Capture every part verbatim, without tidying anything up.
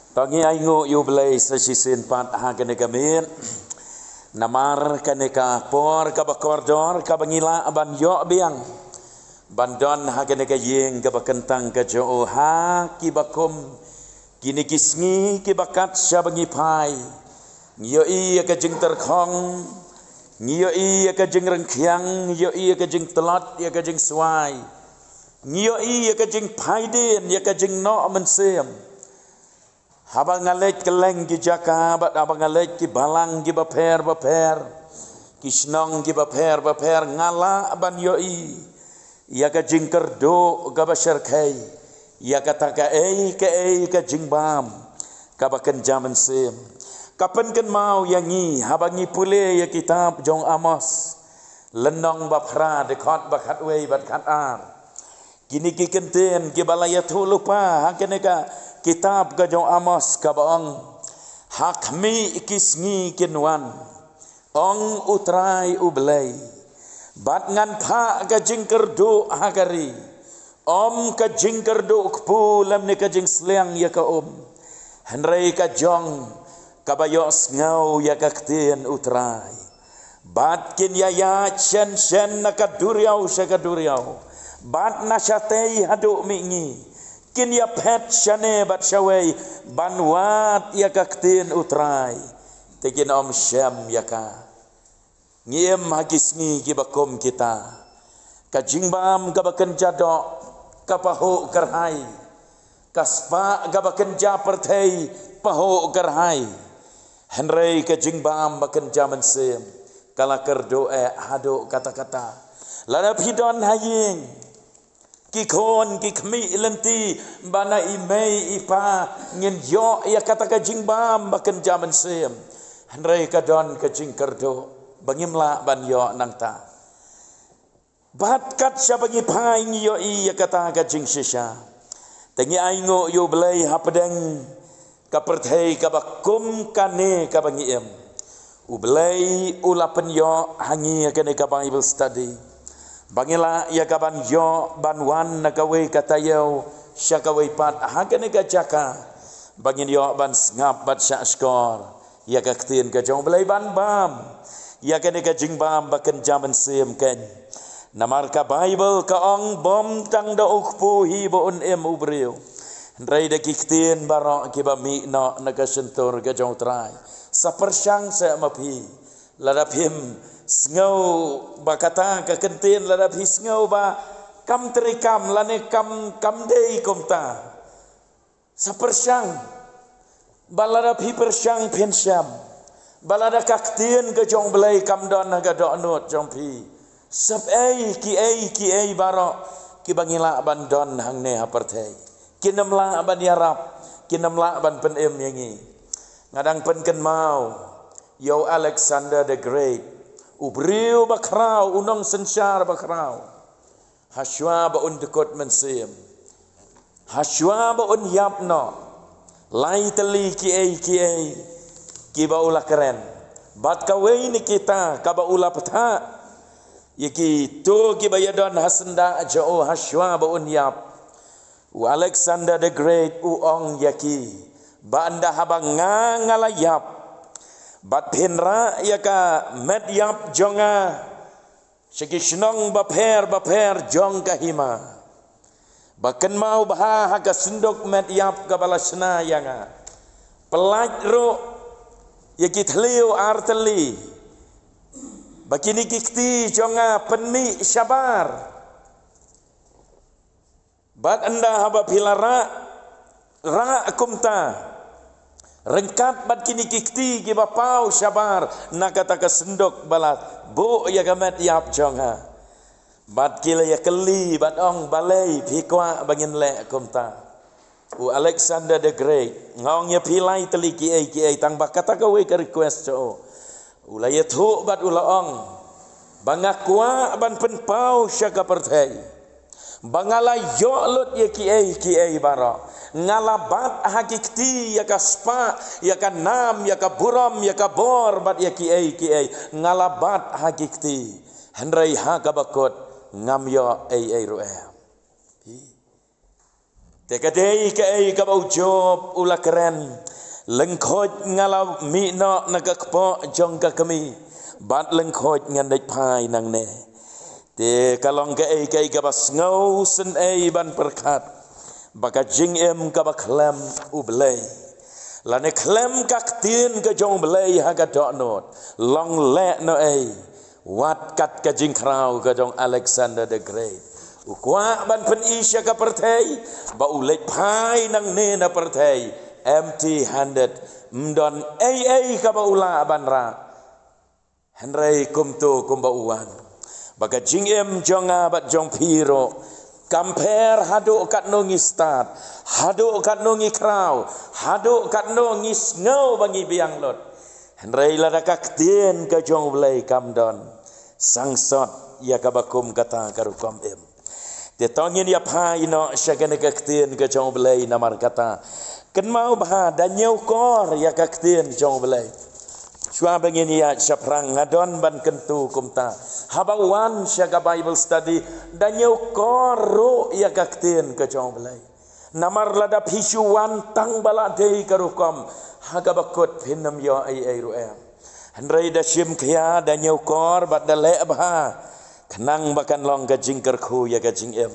To ngin ai nguh ïa U Blei sa shisien pat ha kane ka miet. Namar kane ka por kaba kordor kaba ngi lah ban ïoh biang ban don ha kane ka ïing kaba kyntang ka jong U ha kiba kum kine ki sngi kiba kat shaba ngi phai. Ngi ïohi ïa ka jingtyrkhong, ngi ïohi ïa ka jingrengkhiang, ngi ïohi ïa ka jingtlot, ïa ka jingswai. Ngi ïohi ïa ka jingphaidien, ïa ka jingnoh mynsiem. Haba nga leit kylleng ki jaka bad haba nga leit ki balang kiba pher bapher, ki shnong kiba pher bapher, nga lah ban ïohi ïa ka jingkyrduh kaba shyrkhei, ïa kata kaei kaei ka jingbam kaba kynja mynsiem. Ka pynkynmaw ïa ngi haba ngi pule ïa kitab jong Amos, lynnong ba phra, dkhot ba khatwei bad khatar. Kine ki kyntien kiba la ïathuh lypa ha kane ka kitab ka jong Amos kaba ong, ha khmih ki sngi kin wan, ong U Trai U Blei, bad ngan phah ka jingkyrduh ha ka ri, ym ka jingkyrduh kpu lymne ka jingsliang ïa ka um, hynrei ka jong kaba ïohsngew ïa ka ktien U Trai. Bad kin ïa ïaid shen shen na ka duriaw sha ka duriaw, bad na shatei haduh mihngi. Kin ïa phet shane bad shawei ban wad ïa ka ktien U Trai, te kin ym shem ïa ka. Ngi im ha ki sngi kiba kum kita. Ka jingbam kaba kynja doh ka pahuh kyrhai. Ka spah kaba kynja pyrthei pahuh kyrhai. Hynrei ka jingbam ba kynja mynsiem ka la kyrduh eh haduh katta katta. Lada phi don ha ïing, ki khun ki khmih lynti, ba na i mei i pa ngin ïoh ïa kata ka jingbam ba kynja mynsiem. Hynrei ka don ka jingkyrduh ba ngim lah ban ïoh nangta. Bad kat shaba ngi phai ngi ïohi ïa kata ka jingshisha. Te ngi ai nguh ïa U Blei hapdeng ka pyrthei kaba kum kane kaba ngi im. U Blei u la pynïoh ha ngi ïa kane ka Bible study, ba ngi lah ïa ka ban ïoh ban wan na kawei ka taïew sha kawei pat ha kane ka jaka, ba ngin ïoh ban sngap bad shah shkor ïa ka ktien ka jong U Blei ban bam ïa kane ka jingbam ba kynja mynsiem kein. Namar ka Bible ka ong, bym tang da u kpu hi ba un im u briew, hynrei da ki ktien baroh kiba mih noh na ka shyntur ka jong U Trai. Sa pyrshang seh ma phi, lada phim sngew ba kata ka kyntien, lada phi sngew ba kam treikam lane kam, kam dei kumta. Sa pyrshang. Ba lada phi pyrshang phin shem. Ba lada ka ktien ka jong U Blei kam don ha ka dohnud jong phi, sep ei kiei kiei baroh kiba ngi lah ban don hangne ha pyrthei, kin ym lah ban ïarap, kin ym lah ban pynim ïa ngi. Nga dang pynkynmaw ïa u Alexander the Great, u briew bakhraw, u nongsynshar bakhraw. Hashwa ba un dkut mynsiem, hashwa ba un ïap noh, lai tylli kiei kiei kiba u la kren. Bad kawei na kita kaba u la pynthah ïa kito kiba ïadon ha syndah jong u hashwa ba un ïap. U Alexander the Great u ong ïa ki, ba ynda haba nga, nga la ïap, bad phin rah ïa ka met ïap jong nga sha ki shnong bapher bapher jong ka hima, ba kynmaw bha ha ka synduk met ïap kaba la shna ïa nga. Pyllait ruh ïa ki thliew ar tylli, ba kine ki kti jong nga pynmih shabar. Bad ynda haba phi la rah, rah kumta, ryngkat bad kine ki kti kiba paw shabar na kata ka synduk ba la buh ïa ka met ïap jong nga. Bad ki la ïakylli bad ong, balei phi kwah ba ngin leh kumta? U Alexander the Great, nga ong ïa phi lai tylli kiei kiei, tang ba kata kawei ka request jong u. U la ïathuh bad u la ong, ba nga kwah ban pynpaw sha ka pyrthei ba nga la ïoh lut ïa kiei kiei baroh. Nga la bat ha ki kti ïa ka spah, ïa ka nam, ïa ka burom, ïa ka bor, bad ïa kiei kiei. Nga la bat ha ki kti, hynrei ha kaba kut ngam ïoh ei ei ruh em. Te ka dei kaei kaba u Job u la kren: Lyngkhuid nga la mih noh na ka kpoh jong ka kmie, bad lyngkhuid ngan leit phai nangne. Te ka long kaei kaei kaba sngewsynei ban pyrkhat ba ka jingim kaba khlem U Blei, lane khlem ka ktien ka jong U Blei ha ka dohnud, long lehnohei. Wat kat ka jingkhraw ka jong Alexander the Great, u kwah ban pyni sha ka pyrthei ba u leit phai nangne na pyrthei empty handed, ym don ei ei kaba u lah ban rah. Hynrei kumto kumba u wan, ba ka jingim jong nga bad jong phi ruh, kam pher haduh katno ngi stad, haduh katno ngi khraw, haduh katno ngi sngew ba ngi biang lut, hynrei lada ka ktien ka jong U Blei kam don, sangsot ïa kaba kum kata ka rukom im. Te to ngin ïa phai noh sha kane ka ktien ka jong U Blei. Namar kata, kynmaw bha, da ñiewkor ïa ka ktien jong U Blei. Shuwa ba ngin ïa shaphrang, nga don ban kyntu kumta: haba wan sha ka Bible study, da ñiewkor ruh ïa ka ktien ka jong U Blei. Namar lada phi shu wan tang ba la dei ka rukom, ha kaba kut phin ym ïoh ei ei ruh em. Hynrei da shim khia, da ñiewkor bad da leh bha, khnang ba kan long ka jingkyrkhu ïa ka jingim.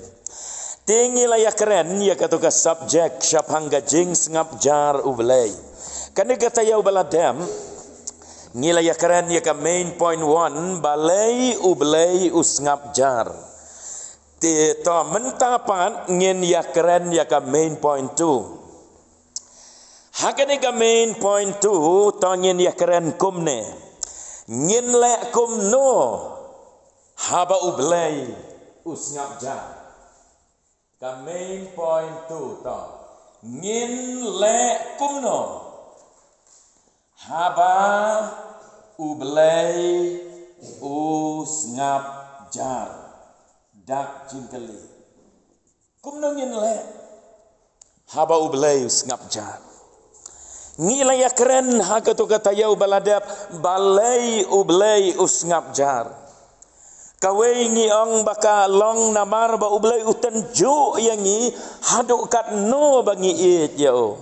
Te ngi la ïa kren ïa kato ka subject shaphang ka jingsngap jar U Blei. Kane ka taïew ba la dep, ngi la ïa kren ïa ka main point one: Balei U Blei u sngap jar. Te to mynta pat ngin ïa kren ïa ka main point two. Ha kane ka main point two, to ngin ïa kren kumne: Ngin leh kumno haba U Blei u sngap jar. Ka main point two to: Ngin leh kumno haba U Blei u sngap jar. Dak jingkylli: kumno ngin leh haba U Blei u sngap jar? Ngi la ïa kren ha kato ka taïew ba la dep, balei U Blei u sngap jar. Kawei ngi ong ba ka long namar ba U Blei u tynjuh ïa ngi haduh katno ba ngi ïeit ïa u.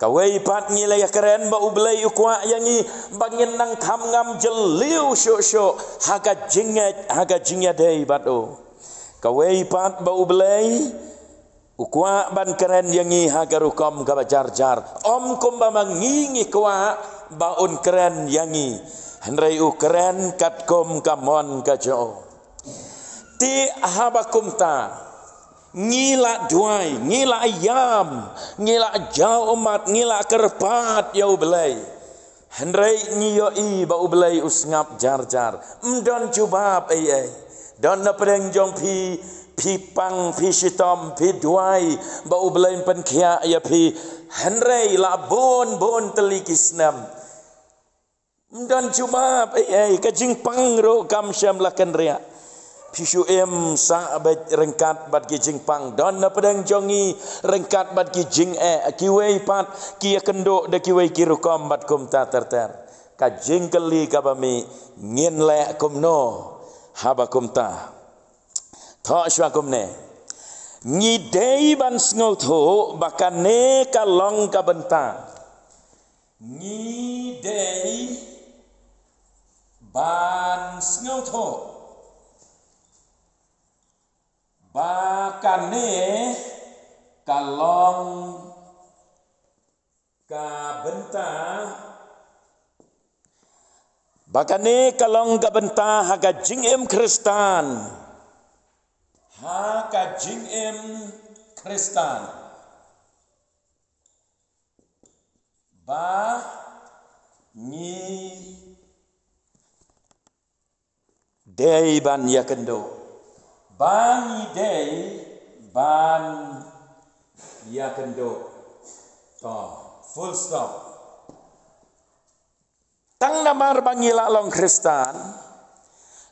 Kawei pat ngi la ïa kren ba U Blei u kwah ïa ngi ba ngin nang kham ngam jylliew shuh shuh ha ka jingngeit, ha ka jingïadei bad u. Kawei pat ba U Blei u kwah ban kren ïa ngi ha ka rukom kaba jar jar, ym kumba ma ngi ngi kwah ba un kren ïa ngi, hynrei u kren katkum ka mon ka jong u. Te haba kumta, ngi la duwai, ngi la ïam, ngi la jaw ummat, ngi la kyrpad ïa U Blei, hynrei ngi ïohi ba U Blei u sngap jar jar. Ym don jubab ei ei. Don na pdeng jong phi, phi pang, phi shitom, phi duwai ba U Blei un pynkhiah ïa phi, hynrei la bun bun tylli ki snem, ym don jubab ei ei. Ka jingpang ruh kam shym la kynriah. Phi shu im sah beit ryngkat bad ki jingpang. Don na pdeng jong ngi ryngkat bad ki jingeh, kiwei pat ki ïakynduh da kiwei ki rukom bad kumta ter ter. Ka jingkylli kaba mih: ngin leh kumno haba kumta? Thoh shuwa kumne: Ngi dei ban sngewthuh ba kane ka long ka bynta. Ngi dei ban sngewthuh ba kane ka long ka bynta, ba kane ka long ka bynta ha ka jingim Khristan. Ha ka jingim Khristan, ba ngi dei ban ïakynduh. Ba ngi dei ban ïakynduh. To, full stop. Tang namar ba ngi la long Khristan,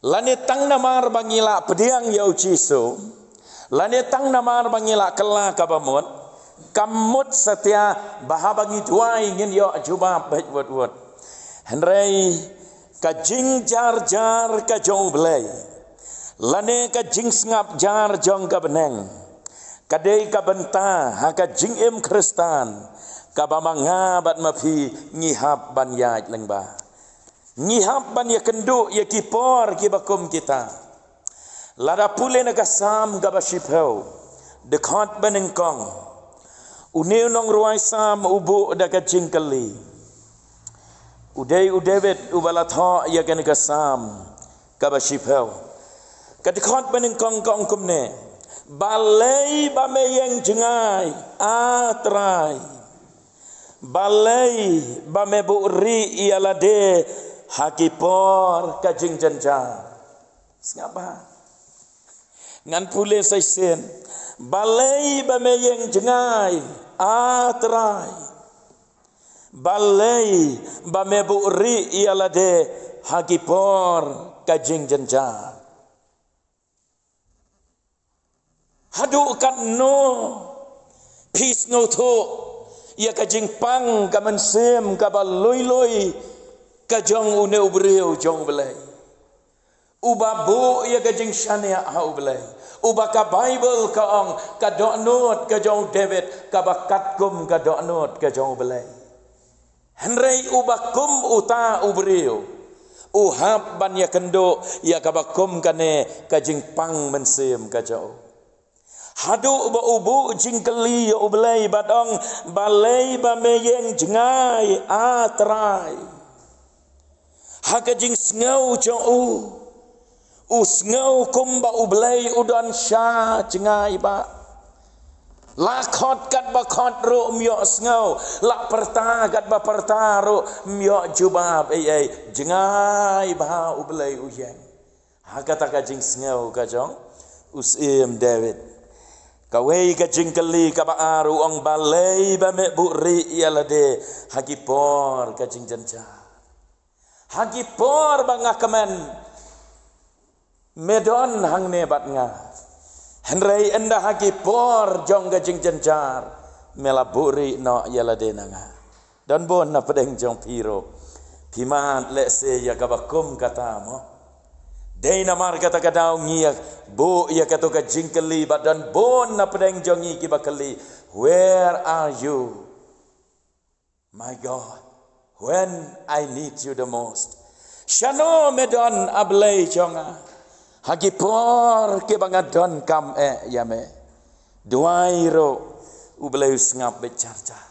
lane tang namar ba ngi la pdiang ïa U Jisu, lane tang namar ba ngi la kylla kaba mut, kam mut satia ba haba ngi duwai ngin ïoh jubab beit wut wut. Hynrei ka jingjar jar ka jong U Blei, lane ka jingsngap jar jong ka bneng, Ka dei ka bynta ha ka jingim Khristan kaba ma nga bad ma phi ngi hap ban ïaid lyngba. Ngi hap ban ïakynduh ïa ki por kiba kum kita. Lada pule na ka Salm kaba shiphew, dkhot banyngkong, une u nongrwai Salm u buh da ka jingkylli. U dei u David uba la thoh ïa kane ka Salm kaba shiphew. Ka dkhot banyngkong ka ong kumne: Balei ba me ïeng jngai, A Trai? Balei ba me buhrieh ïa lade ha ki por ka jingjynjar? Sngap bha. Ngan pule sa shisien. Balei ba me ïeng jngai, A Trai? Balei ba me buhrieh ïa lade ha ki por ka jingjynjar? Haduh katno phi sngewthuh ïa ka jingpang ka mynsiem kaba lui lui ka jong une u briew jong U Blei, uba buh ïa ka jingshaniah ha U Blei, uba ka Baibl ka ong ka dohnud ka jong u David kaba katkum ka dohnud ka jong U Blei? Hynrei uba kum uta u briew u hap ban ïakynduh ïa kaba kum kane ka jingpang mynsiem ka jong u. Haduh ba u buh jingkylli ïa U Blei bad ong, balei ba me ïeng jngai, A Trai? Ha ka jingsngew jong u, u sngew kumba U Blei u don sha jngai bha. La khot katba khot ruh um ïoh sngew, la pyrta katba pyrta ruh um ïoh jubab ei ei, jngai bha U Blei u ïeng. Ha kata ka jingsngew ka jong u Syiem David. Kawei ka jingkylli kaba ar, u ong, balei ba me buhrieh ïa lade ha ki por ka jingjynjar? Ha ki por ba nga kmen, me don hangne bad nga. Hynrei ynda ha ki por jong ka jingjynjar, me la buhrieh noh ïa lade na nga. Don bun na pdeng jong phi ruh, phi mad lehse ïa kaba kum kata mo. Dei namar kata ka daw ngi ïa buh ïa kato ka jingkylli, bad don bun na pdeng jong ngi kiba kylli, where are you, my God, when I need you the most? Shano me don, A Blei jong nga, ha ki por kiba nga donkam eh ïa me? Duwai ruh U Blei u sngap beit jar jar.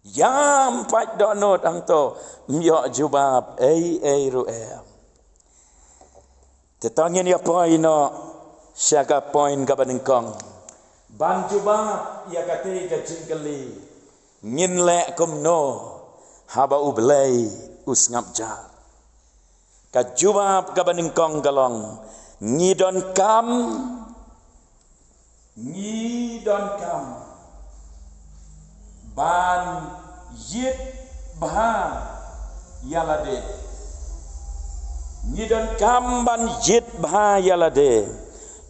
Ïam pat dohnud hangto, um ïoh jubab ei ei ruh em. Te to ngin ïa poi noh sha ka point kaba nyngkong. Ban jubab ïa katei ka jingkylli, ngin leh kumno haba U Blei u sngap jar? Ka jubab kaba nyngkong ka long, ngi donkam, ngi donkam ban ïit bha ïa lade. Ngi donkam ban ïit bha ïa lade.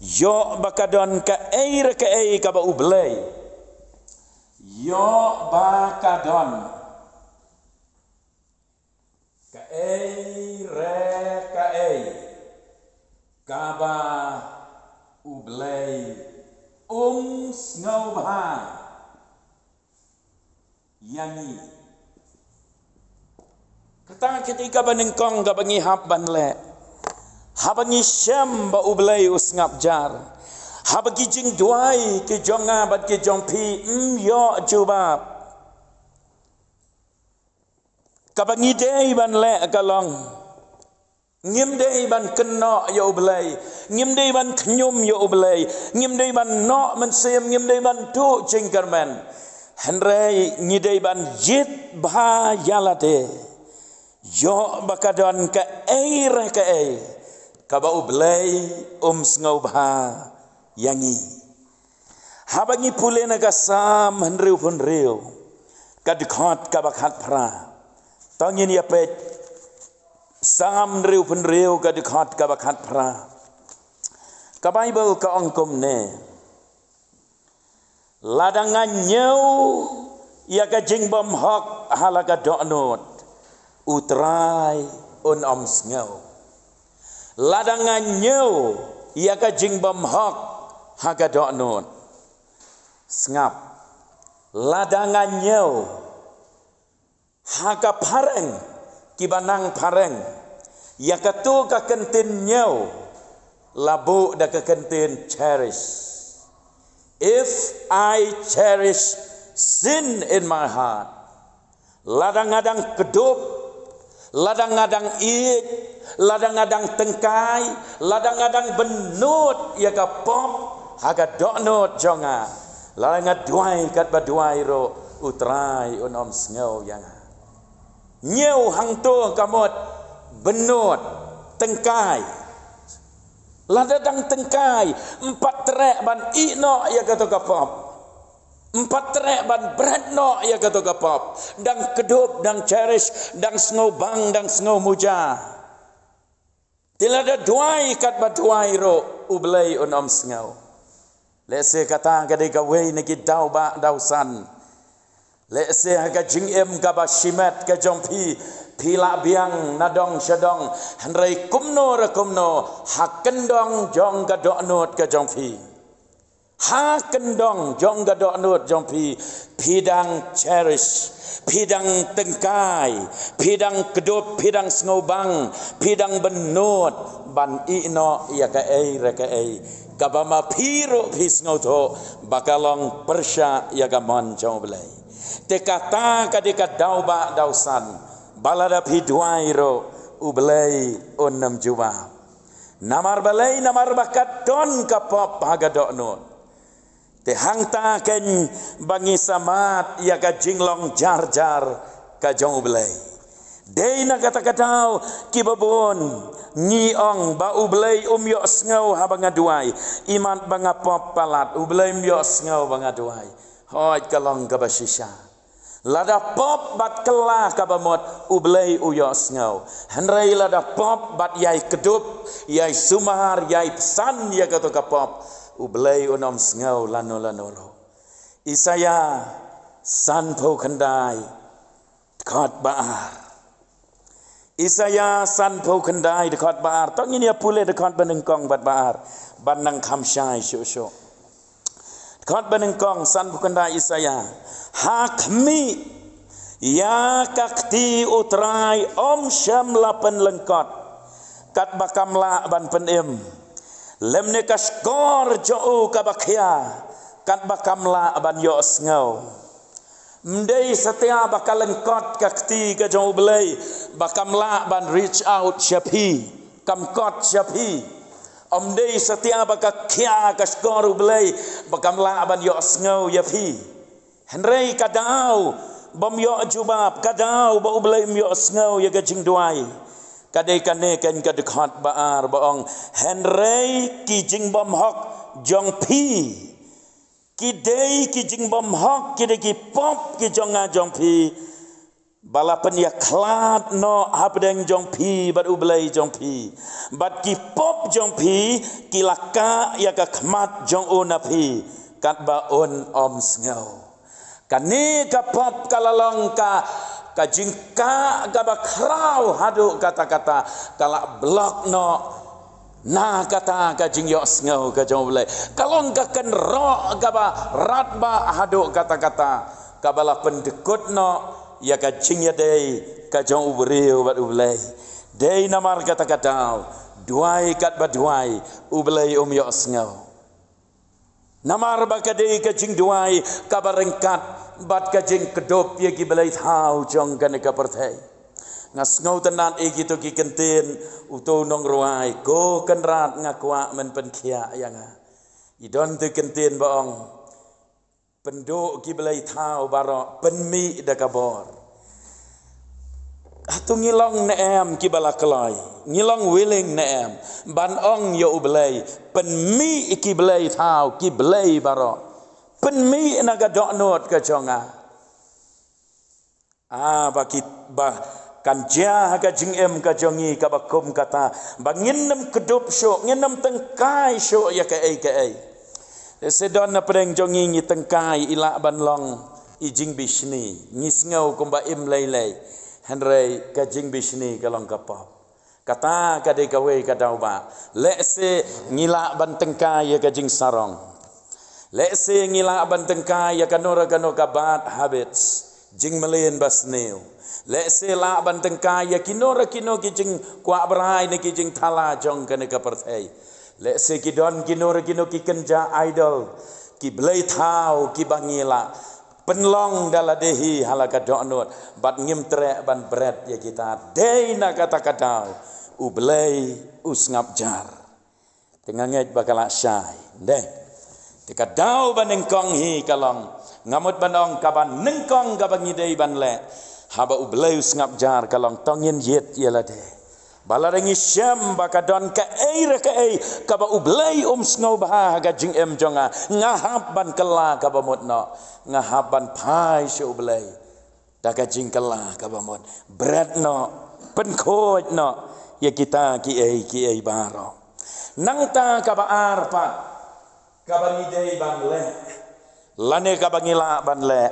Ïoh ba ka don kaei re kaei kaba U Blei, ïoh ba ka don kaei re kaei kaba U Blei um sngewbha ïa ngi. Kata ka dei kaba nyngkong kaba ngi hap ban leh. Haba ngi shem ba U Blei u sngap jar, haba ki jingduwai ki jong nga bad ki jong phi um ïoh jubab, kaba ngi dei ban leh ka long, ngim dei ban kynnoh ïa U Blei, ngim dei ban khñium ïa U Blei, ngim dei ban noh mynsiem, ngim dei ban duh jingkyrmen. Hynrei ngi dei ban ïit bha ïa lade, ïoh ba ka don kaei re kaei kaba U Blei um sngewbha ïa ngi. Haba ngi pule na ka Salm hynriewphew hynriew, ka dkhot kaba khatphra. To ngin ïa peit Salm hynriewphew hynriew, ka dkhot kaba khatphra. Ka Baibl ka ong kumne: Lada nga ñiew ïa ka jingbymhok ha la ka dohnud, U Trai un ym sngew. Lada nga ñiew ïa ka jingbymhok ha ka dohnud, Sngap. Lada nga ñiew ha ka phareng, kiba nang phareng, ïa kato ka kyntien ñiew la buh da ka kyntien cherish. If I cherish sin in my heart, lada nga dang kdup, lada nga dang ïeit, lada nga dang tyngkai, lada nga dang bynnud ïa ka pop ha ka dohnud jong nga, lada nga duwai katba duwai ruh, U Trai un ym sngew ïa nga. Ñiew hangto ka mut bynnud, tyngkai. Lada dang tyngkai, ym pat treh ban ïeh noh ïa kato ka pop. Ym pat treh ban bret noh ïa kato ka pop. Dang kdup, dang cherish, dang sngewbang, dang sngewmuja. Te lada duwai katba duwai ruh, U Blei un ym sngew. Lehse kata ka dei kawei na ki daw bah daw san. Lehse ha ka jingim kaba shimet ka jong phi, phi la biang na dong sha dong, hynrei kumno re kumno, ha kyndong jong ka dohnud ka jong phi. Ha kyndong jong ka dohnud jong phi, phi dang cherish, phi dang tyngkai, phi dang kdup, phi dang sngewbang, phi dang bynnud ban ïeh noh ïa kaei re kaei kaba ma phi ruh phi sngewthuh ba ka long pyrshah ïa ka mon jong U Blei. Te kata ka dei ka daw bah daw san, ba lada phi duwai ruh, U Blei un ym jubab. Namar balei? Namar ba ka don ka pop ha ka dohnud. Te hangta keiñ ba ngi sa mad ïa ka jinglong jar jar ka jong U Blei. Dei na kata ka daw kiba bun ngi ong ba U Blei um ïohsngew haba nga duwai. Imat ba nga pop palat, U Blei um ïohsngew ba nga duwai. Hooid, ka long kaba shisha. Lada pop bad kylla kaba mut, U Blei u ïohsngew. Hynrei lada pop bad ïai kdup, ïai sumar, ïai pynsan ïa kato ka pop, U Blei un ym sngew lano lano ruh. Isaïah sanphew khyndai, dkhot ba ar. Isaïah sanphew khyndai, dkhot ba ar. To ngin ïa pule dkhot ba nyngkong bad ba ar, ban nang kham shai shuh shuh. Dkhot ba nyngkong, sanphew khyndai Isaïah. Ha khmih, ïa ka kti U Trai ym shym la pynlyngkot, katba kam lah ban pynim, lymne ka shkor jong u kaba khia, katba kam lah ban ïohsngew. Ym dei satia ba ka lyngkot ka kti ka jong U Blei, ba kam lah ban reach out sha phi, kam kot sha phi. Ym dei satia ba ka khia ka shkor U Blei, ba kam lah ban ïohsngew ïa phi. Hynrei ka daw bym ïoh jubab, ka daw ba U Blei um ïohsngew ïa ka jingduwai, ka dei kane keiñ ka dkhot ba ar ba ong, hynrei ki jingbymhok jong phi, ki dei ki jingbymhok, ki dei ki pop ki jong nga jong phi, ba la pynïakhlad noh hapdeng jong phi bad U Blei jong phi. Bad ki pop jong phi ki la kah ïa ka khmat jong u na phi, katba un ym sngew. Kane ka pop ka la long ka, ka jingkah kaba khraw haduh katta katta, ka la block noh na kata ka jingïohsngew ka jong U Blei. Ka long ka kynroh kaba radbah haduh katta katta, kaba la pyndkut noh ïa ka jingïadei ka jong u briew bad U Blei. Dei namar kata ka daw, duwai katba duwai, U Blei um ïohsngew. Namar ba ka dei ka jingduwai kaba ryngkat bad ka jingkdup ïa ki blei thaw jong kane ka pyrthei. Nga sngewtynnad ïa kito ki kyntien uto u nongrwai, Ko Kynrad, nga kwah men pynkhiah ïa nga. I don te kyntien ba ong, pynduh ki blei thaw baroh, pynmih da ka bor. Hato ngi long ne em kiba la kloi? Ngi long willing ne em ban ong ïa U Blei, pynmih ki blei thaw, ki blei baroh, pynmih na ka dohnud ka jong nga? Ah, ba ki, ba kan jia ha ka jingim ka jong ngi kaba kum kata, ba ngin ym kdup shuh, ngin ym tyngkai shuh ïa kaei kaei. Te sdang na pdeng jong ngi ngi tyngkai, i lah ban long i jingbishni. Ngi sngew kumba im lei lei, hynrei ka jingbishni ka long ka pop. Kata ka dei kawei ka daw ba lehse ngi lah ban tyngkai ïa ka jingsarong. Lehse ngi lah ban tyngkai ïa kano re kano ka bad habits, jingmlien basniew. Lehse lah ban tyngkai ïa kino re kino ki jingkwah brai ne ki jingthala jong kane ka pyrthei. Lehse ki don kino re kino ki kynja idol, ki blei thaw kiba ngi lah pynlong da lade hi ha la ka dohnud, bad ngim treh ban bret ïa kita. Dei na kata ka daw U Blei u sngap jar. Te nga ngeit ba ka lah shai. Dei. Te ka daw ba nyngkong hi ka long, nga mut ban ong, kaba nyngkong kaba ngi dei ban leh, haba U Blei u sngap jar, ka long to ngin ïit ïa lade. Ba lada ngi shem ba ka don kaei re kaei kaba U Blei um sngewbha ha ka jingim jong nga, nga hap ban kylla kaba mut noh. Nga hap ban phai sha U Blei da ka jingkylla kaba mut. Bret noh, pynkhuid noh ïa kita kiei kiei baroh. Nangta kaba ar pat kaba ngi dei ban leh, lane kaba ngi lah ban leh,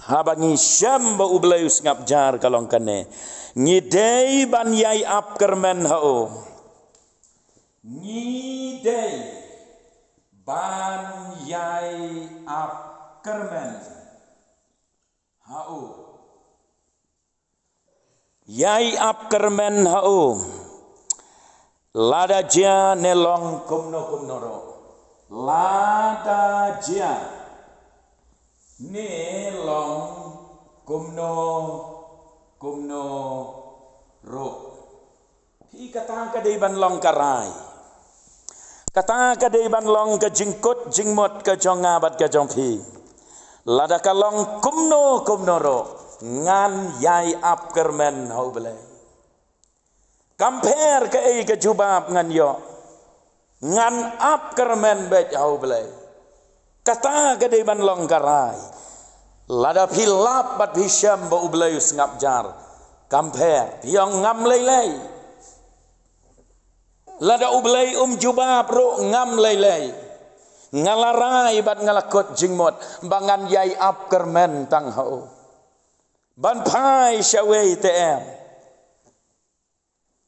haba ngi shem ba U Blei u sngap jar, ka long kane: ngi dei ban ïai ap kyrmen ha u. Ngi dei ban ïai ap kyrmen ha u. Ïai ap kyrmen ha u. Lada jia ne long kumno kumno ruh. Lada jia ne long kumno kumno ruh. Hi kata ka dei ban long ka rai. Kata ka dei ban long ka jingkut jingmut ka jong nga bad ka jong phi. Lada ka long kumno kumno ruh, ngan ïai ap kyrmen ha U Blei. Kam pher kaei ka jubab ngan ïoh, ngan ap kyrmen beit ha U Blei. Kata ka dei ban long ka rai. Lada phi lap bad phi shem ba U Blei u sngap jar, kam pher, phi ong ngam lei lei. Lada U Blei um jubab ruh, ngam lei lei. Nga la rai bad nga la kut jingmut ba ngan ïai ap kyrmen tang ha u. Ban phai sha wei te em,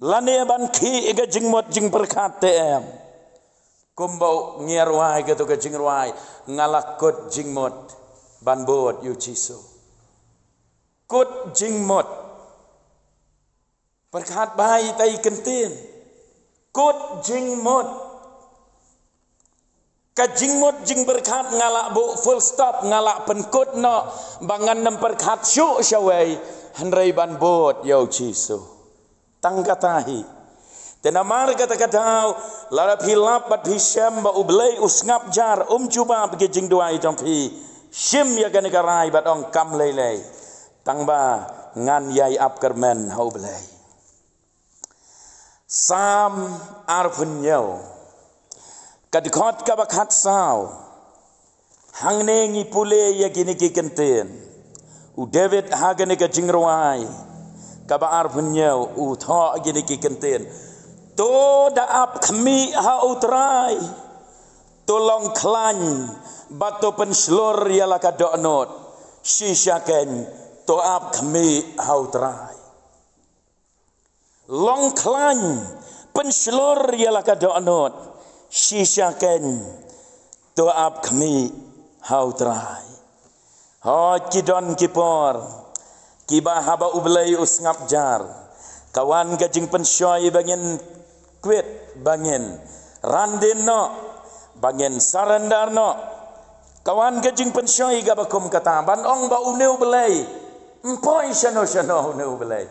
lane ban khih ka jingmut jingpyrkhat te em. Kumba ngi ïa rwai kato ka jingrwai, nga la kut jingmut ban bud ïa U Jisu. Kut jingmut. Pyrkhat bha ïa ita i kyntien. Kut jingmut. Ka jingmut jingpyrkhat nga la buh full stop, nga la pynkut noh ba ngan nym pyrkhat shuh sha wei, hynrei ban bud ïa U Jisu. Tang kata hi. Te namar kata ka daw, lada phi lap bad phi shem ba U Blei u sngap jar, um jubab ki jingduwai jong phi, shim ïa kane ka rai bad ong kam lei lei. Tang ba ngan ïai ap kyrmen ha U Blei. Salm arphew hynñiew, ka dkhot kaba khatsaw. Hangne ngi pule ïa kine ki kyntien. U David ha kane ka jingrwai kaba arphew hynñiew u thoh kine ki kyntien: To da ap khmih ha U Trai. To long khlaiñ bad to pynshlur ïa la ka dohnud. Shisha keiñ, to ap khmih ha U Trai. Long khlaiñ, pynshlur ïa la ka dohnud. Shisha keiñ, to ap khmih ha U Trai. Hooid, ki don ki por kiba haba U Blei u sngap jar, ka wan ka jingpynshoi ba ngin quit, ba ngin ran dien noh, ba ngin surrender noh. Ka wan ka jingpynshoi kaba kum kata, ban ong ba une U Blei, ym poi shano shano une U Blei.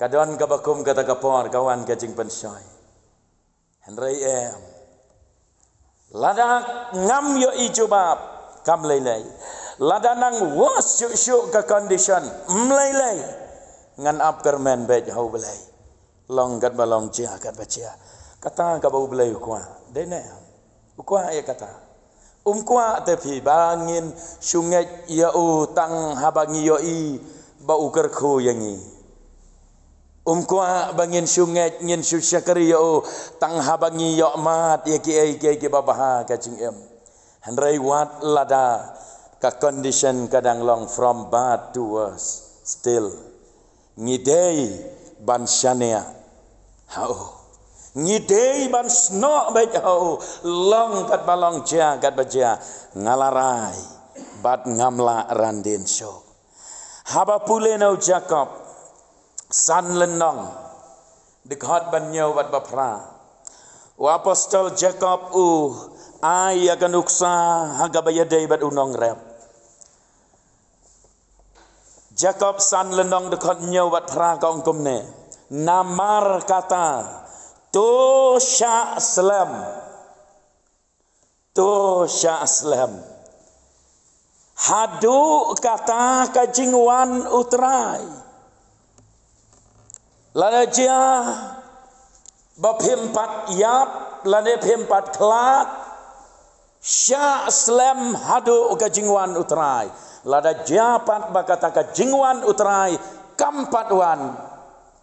Ka don kaba kum kata ka por, ka wan ka jingpynshoi. Hynrei em, lada ngam ïohi jubab, kam lei lei. Lada nang worse shuh shuh ka condition, ym lei lei. Ngan ap kyrmen beit ha U Blei. Long katba long, jia katba jia. Kata kaba U Blei u kwah. Dei ne em? U kwah ïa kata? Um kwah te phi ba ngin shu ngeit ïa u tang haba ngi ïohi ba u kyrkhu ïa ngi. Um kwah ba ngin shu ngeit, ngin shu shakri ïa u tang haba ngi ïoh mad ïa kiei kiei kiba bha ha ka jingim. Hynrei wat lada ka condition ka dang long from bad to worse, still ngi dei ban shaniah ha u. Ngi dei ban snoh beit ha u, long katba long jia katba jia, nga la rai bad ngam lah randien shuh. Haba pule na u Jakob san lynnong, dkhot ba hynñiew bad ba phra, u apostol Jakob u ai ïa ka nuksa ha kaba ïadei bad u nongrep. Jakob san lynnong dkhot hynñiew bad phra ka ong kumne: Namar kata, to shah slem, to shah slem haduh kata ka jingwan u Trai. Lada jia ba phim pat ïap lane phim pat khlad, shah slem haduh ka jingwan u Trai. Lada jia pat ba kata ka jingwan u Trai kam pat wan,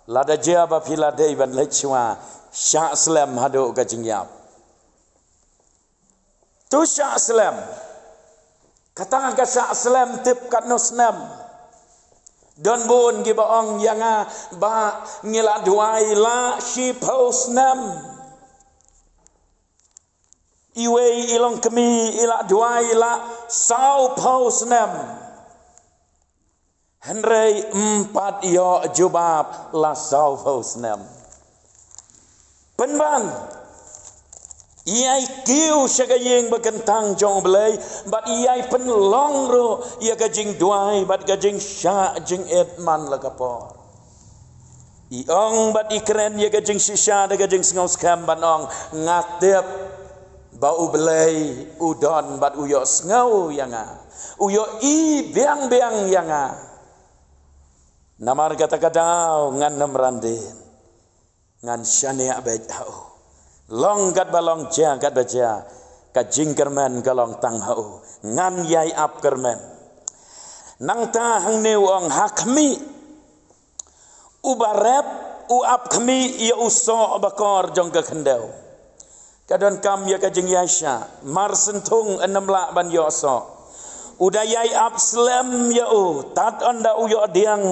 lada jia ba phi la dei ban leit shuwa, shah slem haduh ka jingïap. To shah slem. Kata ka shah slem tip katno snem? Don bun kiba ong ïa nga ba ngi la duwai la shiphew snem. Iwei i longkmie i la duwai la sawphew snem. Hynrei ym pat ïoh jubab la sawphew snem. Pynban, ïai kiew sha ka ïing ba kyntang jong U Blei bad ïai pynlong ruh ïa ka jingduwai bad ka jingshah jingit man la ka por. I ong bad i kren ïa ka jingshisha da ka jingsngewskhem ban ong, nga tip ba U Blei u don bad u ïohsngew ïa nga, u ïohi biang biang ïa nga. Namar kata ka daw ngan ym randien, ngan shaniah beit ha u. Long katba long jia katba jia, ka jingkyrmen ka long tang ha u. Ngan ïai ap kyrmen. Nangta hangne u ong ha khmih, uba rep u ap khmih ïa u soh bakor jong ka khyndew. Ka donkam ïa ka jingïaishah, mar synthong ynnym lah ban ïoh soh. U da ïai ap slem ïa u tad ynda u ïoh diang,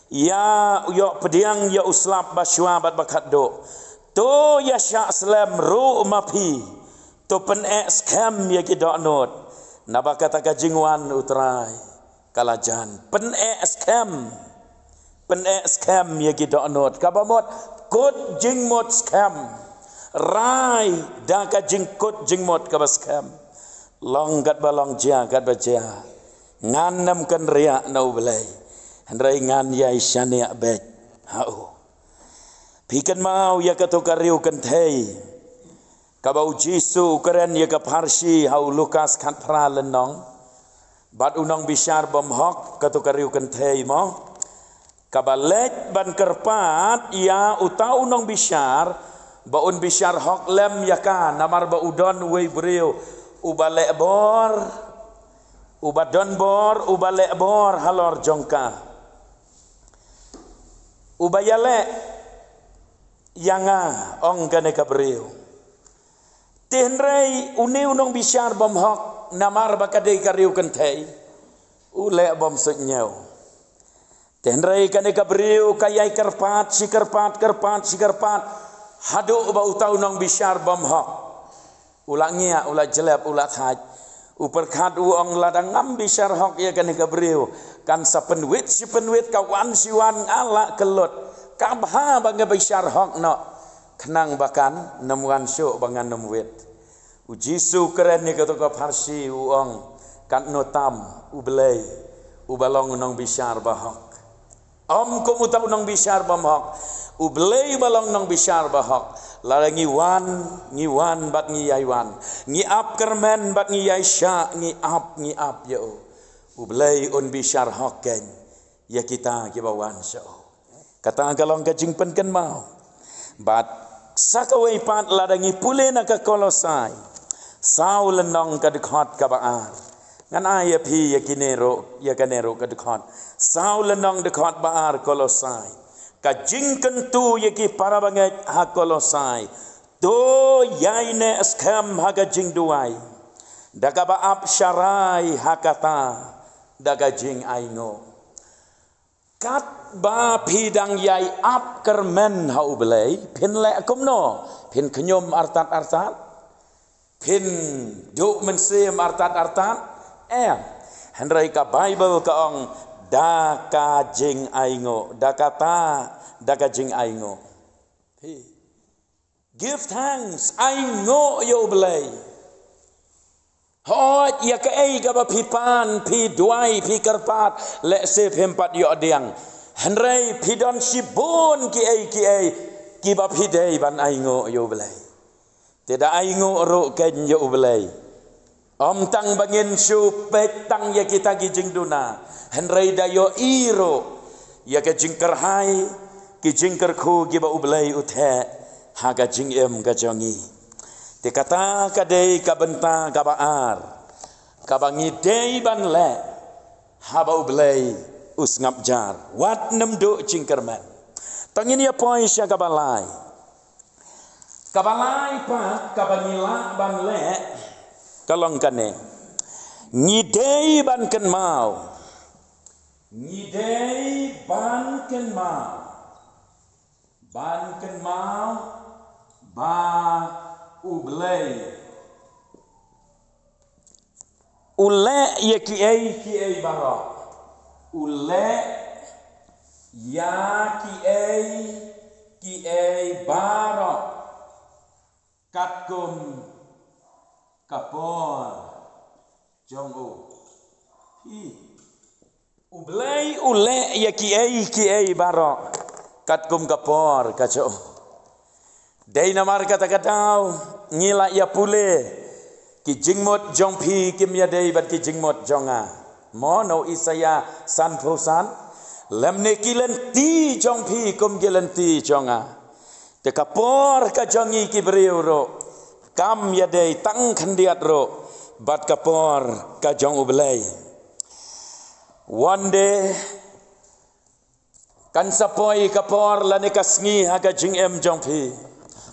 ïa u ïoh pdiang ïa u slap ba shuwa bad ba khatduh. To ïa shah slem ruh ma phi. To pyneh skhem ïa ki dohnud, naba kata ka jingwan u Trai ka la jan. Pyneh skhem. Pyneh skhem ïa ki dohnud, kaba mut kut jingmut skhem. Rai da ka jingkut jingmut kaba skhem. Long katba long jia katba jia, ngan ym kynriah na U Blei, hynrei ngan ïai shaniah beit ha u. Phi kynmaw ïa kato ka riew kynthei kaba U Jisu u kren ïa ka pharshi ha u Lukas khatphra lynnong, bad u nongbishar bymhok, kato ka riew kynthei mo, kaba leit ban kyrpad ïa uta u nongbishar ba un bishar hok lem ïa ka, namar ba u don uwei u briew uba leh bor, uba don bor, uba leh bor halor jong ka. Uba ïaleh ïa nga, ong kane ka briew. Te hynrei une u nongbishar bymhok, namar ba ka dei ka riew kynthei, u leh bym suidñiew. Te hynrei kane ka briew ka ïai kyrpad shi kyrpad, kyrpad shi kyrpad, haduh ba uta u nongbishar bymhok u la ngiah, u la jlep, u la thait. U pyrkhat, u ong, lada ngam bishar hok ïa kane ka briew, kan sa pynwit shi pynwit, ka wan shi wan, nga la kyllut. Ka bha ba nga bishar hok noh, khnang ba kan ym wan shuh ba ngan ym wit. U Jisu u kren ïa kato ka pharshi, u ong, katno tam U Blei uba long u nongbishar bahok. Ym kum uta u nongbishar bymhok, U Blei ba long nongbishar bahok. Lada ngi wan, ngi wan bad ngi ïai wan, ngi ap kyrmen bad ngi ïai shah, ngi ap, ngi ap ïa u, U Blei un bishar hok keiñ ïa kita kiba wan sha u. Kata ka long ka jingpynkynmaw. Bad sa kawei pat, lada ngi pule na ka Kolosai saw lynnong ka dkhot kaba ar. Ngan ai ïa phi ïa kine ruh, ïa kane ruh ka dkhot. Saw lynnong dkhot ba ar Kolosai. Ka jingkyntu ïa ki para bangeit ha Kolosai. To ïai neh skhem ha ka jingduwai, da kaba ap sharai ha kata da ka jingainguh. Katba phi dang ïai ap kyrmen ha U Blei, phin leh kumno? Phin khñium artat artat? Phin duh mynsiem artat artat? Em. Hynrei ka Baibl ka ong, da ka jingainguh, da kata, da ka jingainguh. Phi give thanks, ainguh ïa U Blei. Hooid, ïa kaei kaba phi pan, phi duwai, phi kyrpad, lehse phim pat ïoh diang. Hynrei phi don shibun kiei kiei kiba phi dei ban ainguh ïa U Blei. Te da ainguh ruh kein ïa U Blei. Ym tang ba ngin shu peit tang ïa kita ki jingduna, hynrei da ïohi ruh ïa ka jingkyrhai, ki jingkyrkhu kiba U Blei u theh ha ka jingim ka jong ngi. Te kata ka dei ka bynta kaba ar kaba ngi dei ban leh haba U Blei u sngap jar. Wat nym duh jingkyrmen. To ngin ïa poi sha kaba lai. Kaba lai pat kaba ngi lah ban leh ka long kane. Ngi dei ban kynmaw. Ngi dei ban kynmaw. Ban kynmaw ba U Blei u leh ïa kiei kiei baroh. U leh ïa kiei kiei baroh katkum ka por jong u. Hi. U Blei u leh ïa kiei kiei baroh katkum ka por ka jong u. Dei namar kata ka daw ngi la ïa pule, ki jingmut jong phi kim ïadei bad ki jingmut jong nga. Mo, na u Isaïah sanphew san. Lymne ki lynti jong phi kum ki lynti jong nga. Te ka por ka jong ngi ki briew ruh kam ïadei tang khyndiat ruh bad ka por ka jong U Blei. One day kan sa poi ka por lane ka sngi ha ka jingim jong phi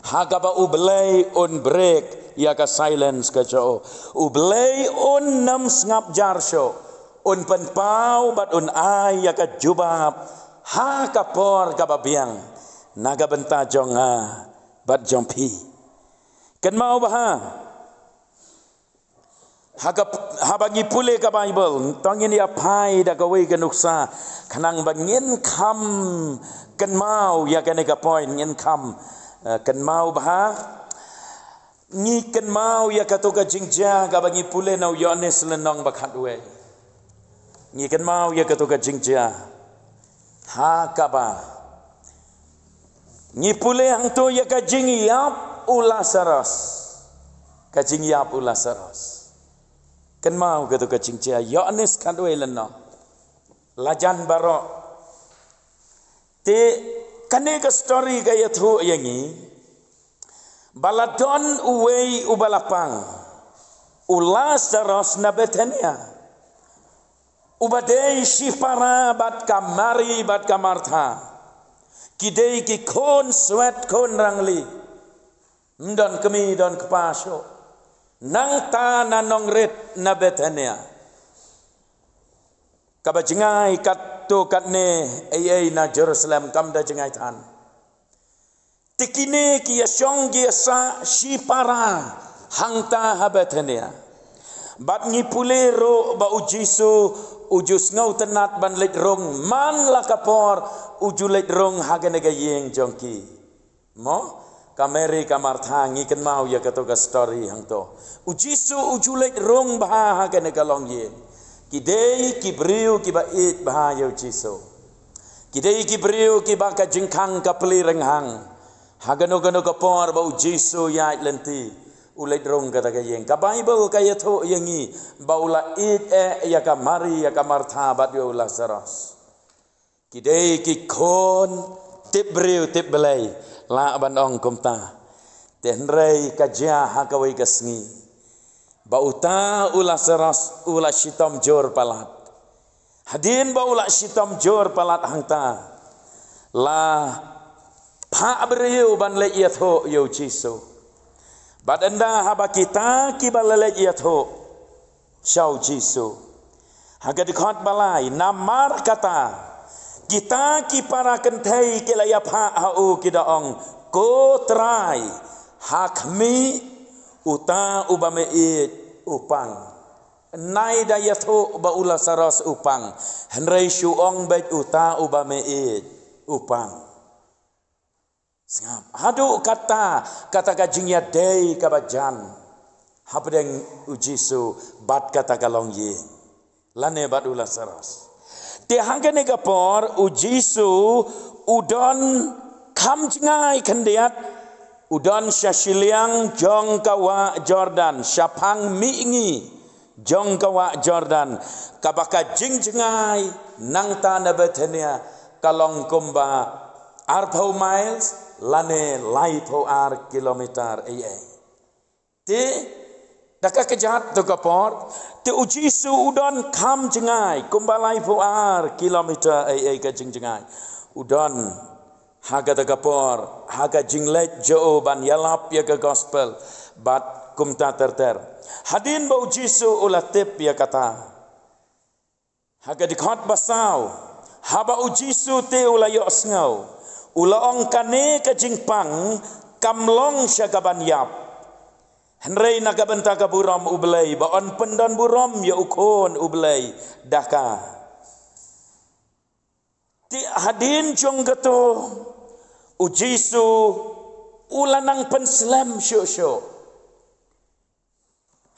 ha kaba U Blei un break ïa ka silence ka jong u. U Blei un nym sngap jar shuh, un pynpaw bad un ai ïa ka jubab ha ka por kaba biang na ka bynta jong nga bad jong phi. Kynmaw bha. Ha ka, haba ngi pule ka Baibl, to ngin ïa phai da kawei ka nuksa khnang ba ngin kham kynmaw ïa kane ka point, ngin kham, eh, kynmaw bha. Ngi kynmaw ïa kato ka jingjia kaba ngi pule na u Ïoannis lynnong ba khatwei. Ngi kynmaw ïa kato ka jingjia ha kaba ngi pule hangto ïa ka jingïap u Lasaros. Ka jingïap u Lasaros. Kynmaw kato ka jingjia, Ïoannis khatwei lynnong. La jan baroh. Te kane ka story ka ïathuh ïa ngi ba la don uwei uba la pang, u Lasaros na Bethania, uba dei shipara bad ka Mari bad ka Martha. Ki dei ki khun swet khun rangli. Ym don kmie don kpa shuh. Nangta na nongrit na Bethania, kaba jngai katto katne ei ei na Jerusalem, kam da jngai than. Te kine ki ïa shong ki ïa sah shipara hangta ha Bethania. Bad ngi pule ruh ba u Jisu u ju sngewtynnat ban leit rung man la ka por, u ju leit rung ha kane ka ïing jong ki. Mo, ka Mari ka Martha, ngi kynmaw ïa kato ka story hangto. U Jisu u ju leit rung bha ha kane ka longïing. Ki dei ki briew kiba ïeit bha ïa u Jisu. Ki dei ki briew kiba ka jingkhang ka plie rynghang. Ha kano kano ka por ba u Jisu ïaid lynti, u leit rung kata ka ïing. Ka Baibl ka ïathuh ïa ngi ba u la ïeit eh ïa ka Mari, ïa ka Martha bad ïa u Lasaros. Ki dei ki khun tip briew tip Blei, lah ban ong kumta. Te hynrei ka jia ha kawei ka sngi ba uta u Lasaros u la shitom jur palat. Hadien ba u la shitom jur palat hangta, la phah briew ban leit ïathuh ïa u Jisu. Bad ynda haba kita kiba la leit ïathuh sha u Jisu, ha ka dkhot ba lai, namar kata Kita ki para kynthei ki la ïapah ha u, ki da ong, "Ko Trai, ha khmih, uta uba me ïeit u pang. Nai da ïathuh ba u Lasaros u pang, hynrei shu ong beit uta uba me ïeit u pang." Sngap. Haduh katta, kata ka jingïadei kaba jan hapdeng u Jisu bad kata ka longïing, lane bad u Lasaros. Te ha kane ka por u Jisu u don kham jngai khyndiat, u don sha shiliang jong ka wah Jordan, shaphang mihngi jong ka wah Jordan, kaba ka jingjngai nangta na Bethania ka long kumba arphew miles, lane laiphew ar kilometer ei ei. Te da ka kjat to ka por, te u Jisu u don kham jngai kumba laiphew ar kilometer ei ei ka jingjngai. U don ha kata ka por ha ka jingleit jong u ban ïalap ïa ka gospel bad kumta ter ter. Hadien ba u Jisu u la tip ïa kata, ha ka dkhot ba saw, haba u Jisu te u la ïohsngew, u la ong, "Kane ka jingpang kam long sha ka ban ïap, hynrei na ka bynta ka burom U Blei, ba yn pyndon burom ïa u Khun U Blei da ka." Te hadien jong kato, u Jisu u la nang pynslem shuh shuh.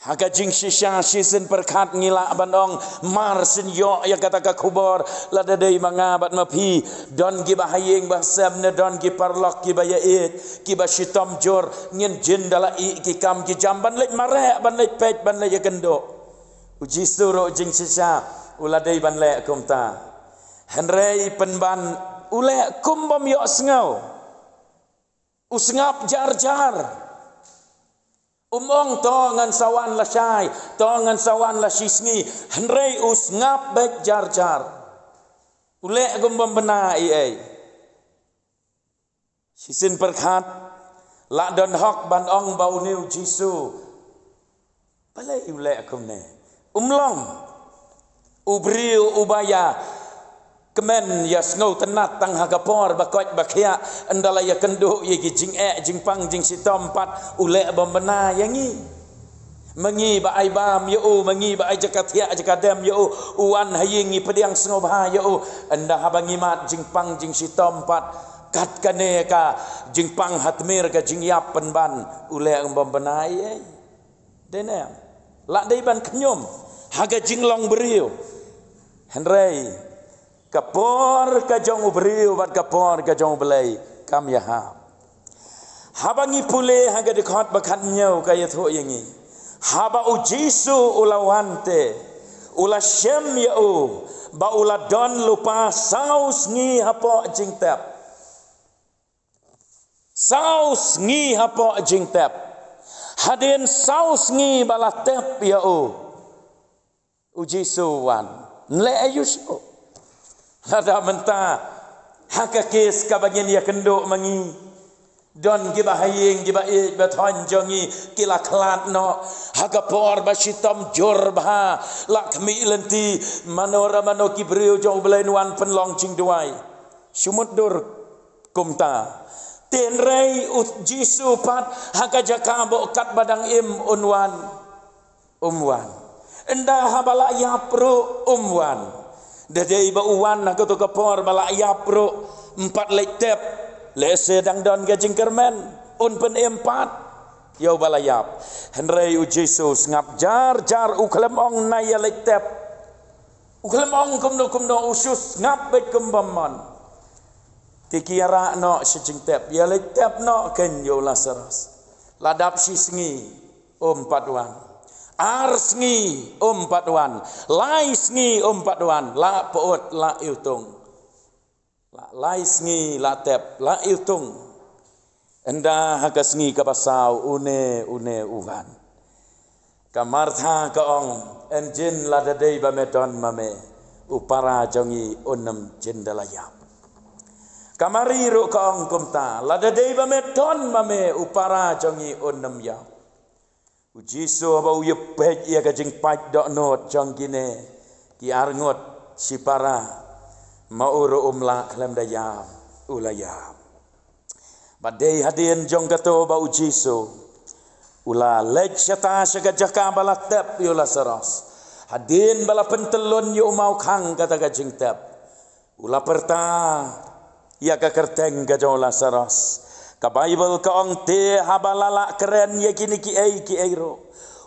Ha ka jingshisha shisien pyrkhat ngi lah ban ong, mar sien ïoh ïa kata ka khubor, lada dei ma nga bad ma phi, don kiba ha ïing ba sem ne don ki paralok kiba ïaieit, kiba shitom jur, ngin jin da la ïeh ki kam ki jam ban leit mareh, ban leit peit, ban leit ïakynduh. U Jisu ruh jingshisha u la dei ban leh kumta. Hynrei pynban u leh kum bym ïohsngew. U sngap jar jar. Um ong, "To ngan sa wan lashai, to ngan sa wan lashisngi." Hynrei u sngap beit jar jar. U leh kum bym bna ei ei. Shisien pyrkhat, lah don hok ban ong ba une u Jisu, balei u leh kumne? Um long. U briew uba ïakmen ïasngewtynnat tang ha ka por ba koit ba khiah, ynda la ïakynduh ïa ki jingeh jingpang jingshitom pat u leh bym bna ïa ngi. Ma ngi ba ai bam ïa u, ma ngi ba ai jaka thiah jaka dem ïa u, u wan ha ïing ngi pdiang sngewbha ïa u, ynda haba ngi mad jingpang jingshitom pat, kat kane ka jingpang ha tmier ka jingïap pynban u leh bym bna ei ei. Dei ne em? Lah dei ban khñium ha ka jinglong briew. Hynrei ka por ka jong u briew bad ka por ka jong U Blei kam ïahap. Haba ngi pule ha ka dkhot ba khathynñiew ka ïathuh ïa ngi, haba u Jisu u la wan te, u la shem ïa u ba u la don lypa saw sngi hapoh jingtep. Saw sngi hapoh jingtep. Hadien saw sngi ba la tep ïa u, u Jisu u wan. Nleh aïu shuh? Lada mynta ha ka kes kaba ngin ïakynduh ma ngi, don kiba ha ïing kiba ïeit ba thoiñ jong ngi ki la khlad noh ha ka por ba shitom jur bha, la khmih lynti, mano re mano ki briew jong U Blei yn wan pynlong jingduwai. Shu mutdur kumta. Hynrei u Jisu pat ha ka jaka ba katba dang im un wan. Um wan. Ynda haba la ïap ruh um wan. Da dei ba u wan ha kato ka por ba la ïap ruh, ym pat leit tep, lehse dang don ka jingkyrmen, un pynim pat ïa uba la ïap. Hynrei u Jisu sngap jar jar, u khlem ong nai ïa leit tep. U khlem ong kumno kumno, u shu sngap beit kum bym mon. Te ki ïarah noh sha jingtep, ïa leit tep noh kein ïa u Lasaros. La dap shi sngi um pat wan. Ar sngi um pat wan. Lai sngi um pat wan. La pyut la iwtung. La lai sngi la tep la iwtung. Ynda ha ka sngi kaba saw une une u wan. Ka Martha ka ong, yn jin lada dei ba me don ma me, u para jong ngi un ym jin da la ïap. Ka Mari ruh ka ong kumta, lada dei ba me don ma me, u para jong ngi un ym ïap. U Jisu haba u ïa peit ïa ka jingpait dohnud jong kine ki arngut shipara, Ma u ruh um lah khlem da ïap, u la ïap. Bad dei hadien jong kato ba u Jisu u la leit shata sha ka jaka ba la tep ïa u Lasaros. Hadien ba la pyntyllun ïa u mawkhang kata ka jingtep, u la pyrta ïa ka kyrteng ka jong u Lasaros. Ka Baibl ka ong te haba la lah kren ïa kine kiei kiei ruh,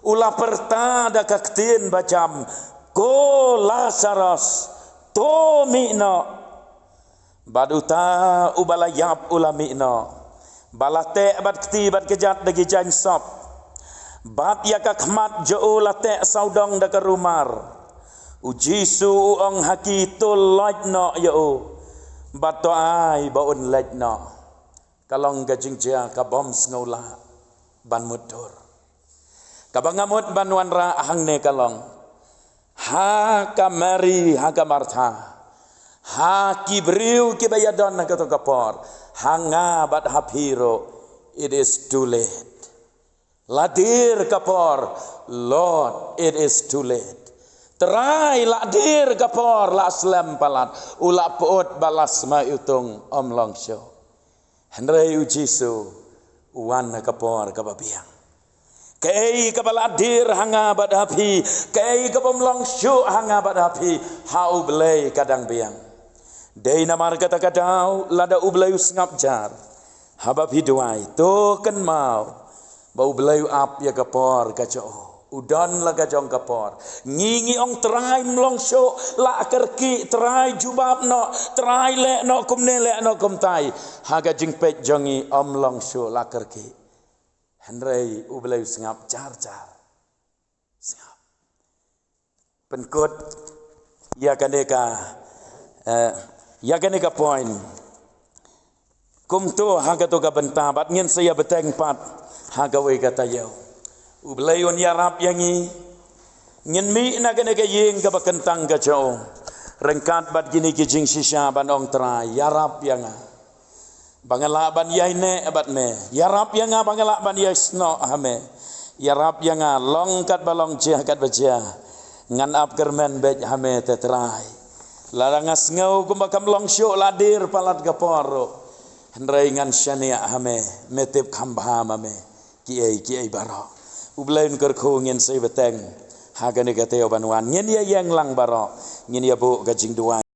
u la pyrta da ka ktien ba jam, "Ko Lasaros, to mih noh." Bad uta uba la ïap u la mih noh, ba la teh bad kti bad kjat da ki jaiñ sop, bad ïa ka khmat jong u la teh sawdong da ka rumar. U Jisu u ong ha ki, "To loit noh ïa u, bad to ai ba un leit noh." Ka long ka jingjia ka bym sngewlah ban mutdur. Kaba nga mut ban wanrah hangne ka long, ha ka Mari, ha ka Martha, ha ki briew kiba ïadon ha kato ka por, ha nga bad ha phi ruh, it is too late. La dier ka por, Lord, it is too late. Trai, la dier ka por, la slem palat, u la pyut bad la sma iwtung, ym long shuh. Hynrei u Jisu u wan ha ka por kaba biang. Kaei kaba la dier ha nga bad ha phi, kaei kaba ym long shuh ha nga bad ha phi, ha U Blei ka dang biang. Dei namar kata ka daw, lada U Blei u sngap jar, haba phi duwai, to kynmaw ba U Blei u ap ïa ka por ka jong u. U don la ka jong ka por. Ngi ngi ong, "Trai, ym long shuh, la kyrkieh, Trai, jubab noh, Trai, leh noh kumne, leh noh kumtai." Ha ka jingpeit jong ngi ym long shuh, la kyrkieh. Hynrei U Blei u sngap jar jar. Sngap. Pynkut ïa kane ka, eh, ïa kane ka point. Kumto ha kato ka bynta bad ngin sa ïa bteng pat ha kawei ka taïew. U Blei un ïarap ïa ngi. Ngin mih na kane ka ïing kaba kyntang ka jong u, ryngkat bad kine ki jingshisha ban ong, "Trai, ïarap ïa nga ba nga lah ban ïai neh bad me. Ïarap ïa nga ba nga lah ban ïai snoh ha me. Ïarap ïa nga, long katba long, jia katba jia, ngan ap kyrmen beit ha me te Trai. Lada nga sngew kumba kam long shuh, la dier palat ka por ruh, hynrei ngan shaniah ha me, me tip kham bha ma me kiei kiei baroh." U Blei un kyrkhu. Ngin sa ïa bteng ha kane ka taïew ban wan. Ngin ïa ïeng lang baroh, ngin ïa buh ka jingduwai.